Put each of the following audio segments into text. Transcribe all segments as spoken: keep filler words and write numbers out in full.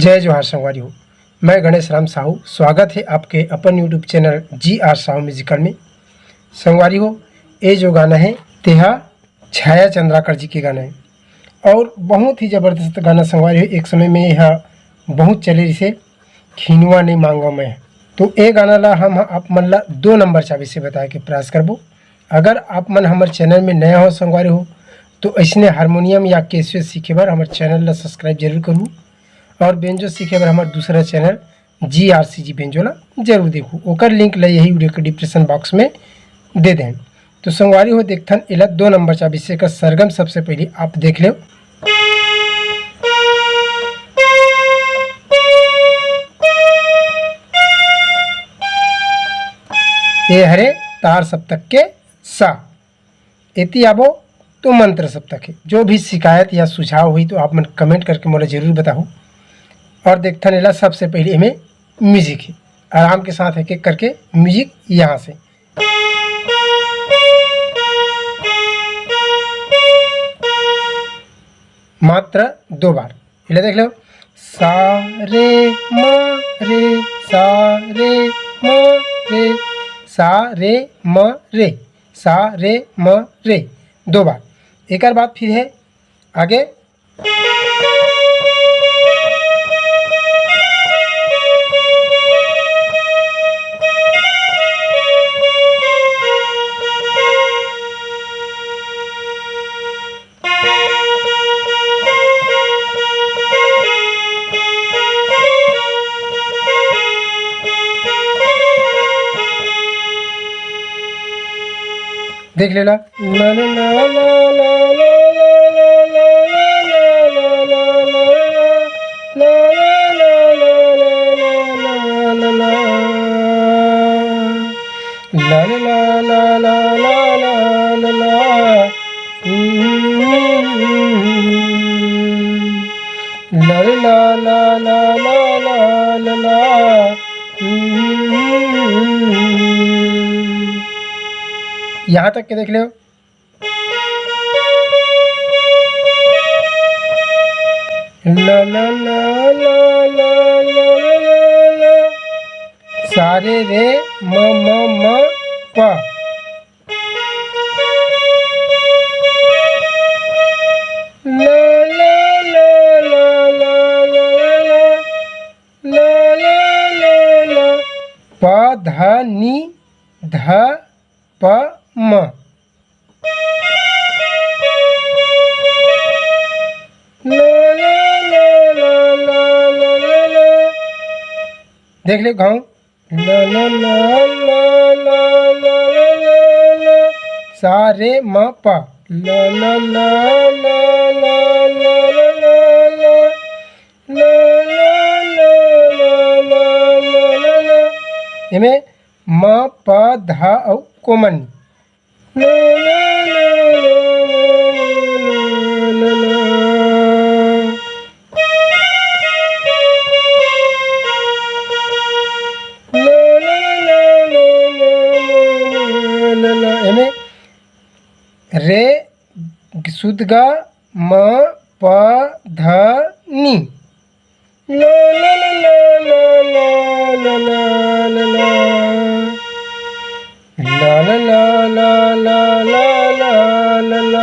जय जोहार संगवारी हो, मैं गणेश राम साहू। स्वागत है आपके अपन YouTube चैनल जी आर साहू म्यूजिकल में। संगवारी हो, ये जो गाना है, तेहा छाया चंद्राकर जी के गाना है और बहुत ही जबरदस्त गाना संगवारी हो। एक समय में यह बहुत चले, जिसे खिनवा नहीं मांगा मैं। तो ये गाना ला हम आप मन ला दो नंबर चाबी से बताए के प्रयास करबो। अगर आप मन हमर चैनल में नया हो संगवारी हो, तो ऐसने हारमोनियम या कैसियो सीखे बर हमर चैनल ला सब्सक्राइब जरूर करू और बेंजो सीखे बर हमर दूसरा चैनल जी आर सी जी बेंजो ला जरूर देखू। ओकर लिंक ला यही वीडियो के डिस्क्रिप्शन बॉक्स में दे दें। तो संगवारी हो, देखथन एला दो नंबर चाबी से। एकर सरगम सबसे पहले आप देख लेव। ये हरे तार सप्तक के सा। एती आबो तो मंत्र सप्तक है। जो भी शिकायत या सुझाव हुई तो आप मन कमेंट करके मोला जरूर बताहू। और देखथन एला सबसे पहले एमे म्यूजिक है, आराम के साथ एक एक करके म्यूजिक यहाँ से। मात्र दो बार। एला देख लो, सा रे म रे, सा रे म रे, सा रे म रे, सा रे म रे। दो बार। एकर बाद फिर है आगे। देख लेला। यहाँ तक के देख लो। ल ल ल ल ल ल ल ल ल। सा रे रे म म म प। ल ल ल ल ल ल ल ल ल ल ल ल। प ध नि ध प म। ल ल ल ल ल ल ल ल। देख ले घाव। ल ल ल ल ल ल ल ल ल। सा रे म प। ल ल ल ल ल ल ल ल ल। ल ल ल ल ल ल ल ल। एमे म प ध अउ कोमल। एमे रे शुद्ध गा म प ध नी। ल ल ल ल ल ल ल ल ल ल। ल ल ल ल ल ल ल ल ल।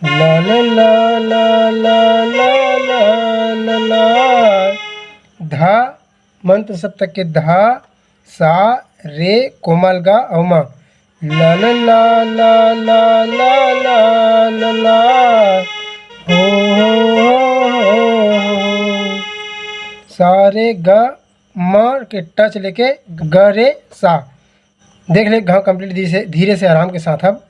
ल ल ल ल ल ल ल ल ल। धा, मंत्र सप्तक के धा, सा, रे, कोमल गा अउ मा। ल ल ल ल ल ल ल ल ल। हो, हो, हो, हो, हो। सा रे ग म के टच लेके ग रे सा। देख ले, घाव कंप्लीट धीरे से, धीरे से आराम के साथ अब।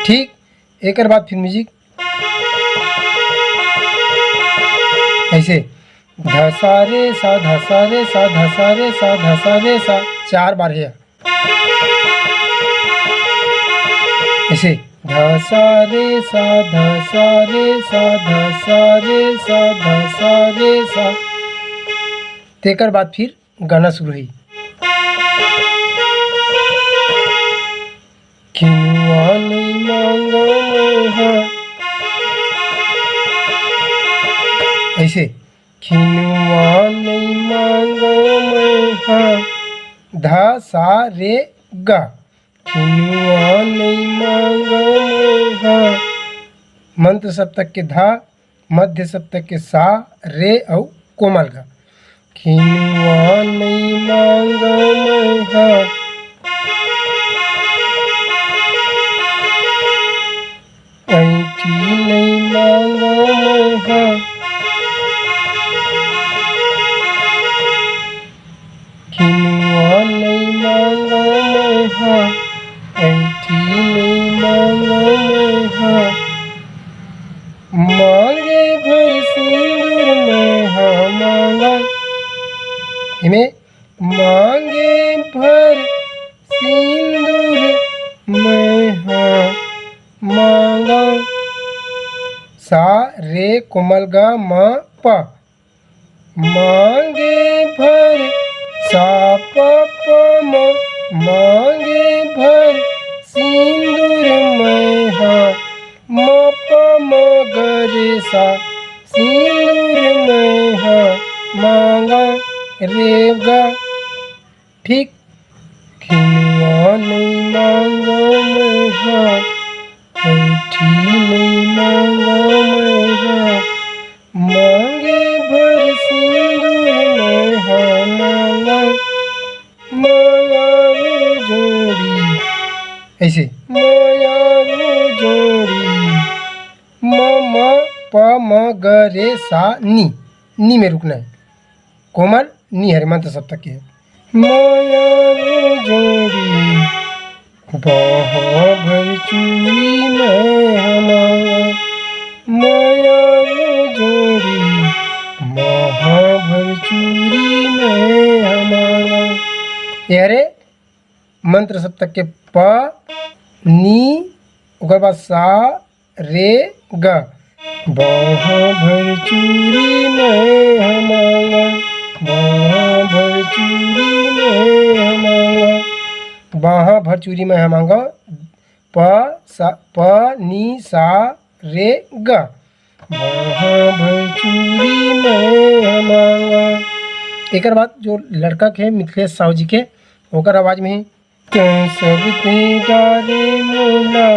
ठीक, एकर बाद फिर म्यूजिक ऐसे, धसा रे सा, धसा रे सा, धसा रे सा, धसा रे सा, चार बार है। ऐसे, धसा रे सा, धसा रे सा, धसा रे सा, धसा रे सा। तेकर बाद फिर गाना शुरू हुई। किनुआ नहीं मांगो मैं हा। ऐसे, किनुआ नहीं मांगो मैं हा। धा सा रे गा। किनुआ नहीं मांगो मैं हा। मंत्र सप्तक के धा, मध्य सप्तक के सा, रे अउ कोमल गा। किनुआ नहीं मांगो मैं हा। ऐठी नहीं मांगो मैं हा। किनुआ नहीं मांगो मैं हा। ऐठी नहीं मांगो मैं हा। मांगे भर सिंदूर मैं हा मांगा। एमे मांगे भर सिंदूर मैं हा मांगा। सा रे कोमल गा म प। मांगे भर सा प प म। मांगे भर सिंदूर मैं हा म प म ग रे सा। सिंदूर मैं हा मांगा रे गा। ठीक, किनुआ नहीं मांगो मैं हा। ऐठी नहीं मांगो मैं हा। मांगे भर सिंदूर मैं हा मांगा। माया रो जोड़ी। ऐसे, माया रो जोड़ी। म म प म ग रे सा नी। नी में रुकना है। कोमल नी हरे मंत्र सप्तक के। माया रो जोड़ी, बाहा भर चूड़ी मैं हा मांगा। माया रो जोड़ी, बाहा भर चूड़ी मैं हा मांगा। ये हरे मंत्र सप्तक के प, नी, ओकर बाद सा, रे, ग। बाहा भर चूड़ी मैं हा मांगा, बाहा भर चूड़ी मैं हा मांगा। बाहा भर चूड़ी मैं हा मांगा। प, सा, प, नी, सा, रे, ग। बाहा भर चूड़ी मैं हा मांगा। एकर बाद जो लड़का के मिथिलेश साहू जी के, ओकर आवाज में ही। तैं सब दे डारे मोला,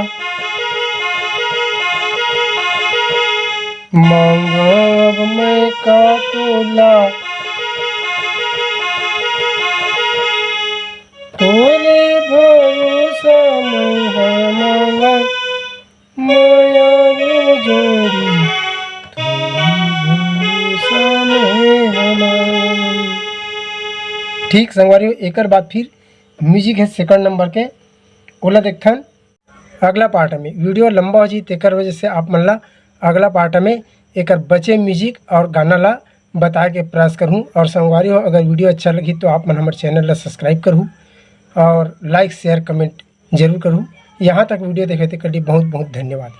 मांगा अब मैं का तोला। तोरे भरोसा मैं हा मांगा, माया रो जोड़ी, तोरे भरोसा मैं हा मांगा। ठीक संगवारी हो, एकर बाद फिर म्यूजिक है सेकंड नंबर के, ओला देखथन अगला पार्ट में। वीडियो लंबा हो जी, तेकर वजह से आप मन ला अगला पार्ट में एकर बचे म्यूजिक और गाना ला बताए के प्रयास करहूँ। और संगवारी हो, अगर वीडियो अच्छा लगी तो आप मन हमर चैनल ला सब्सक्राइब करहू और लाइक, शेयर, कमेंट जरूर करहू। यहाँ तक वीडियो देखे तेकर लिए बहुत बहुत धन्यवाद।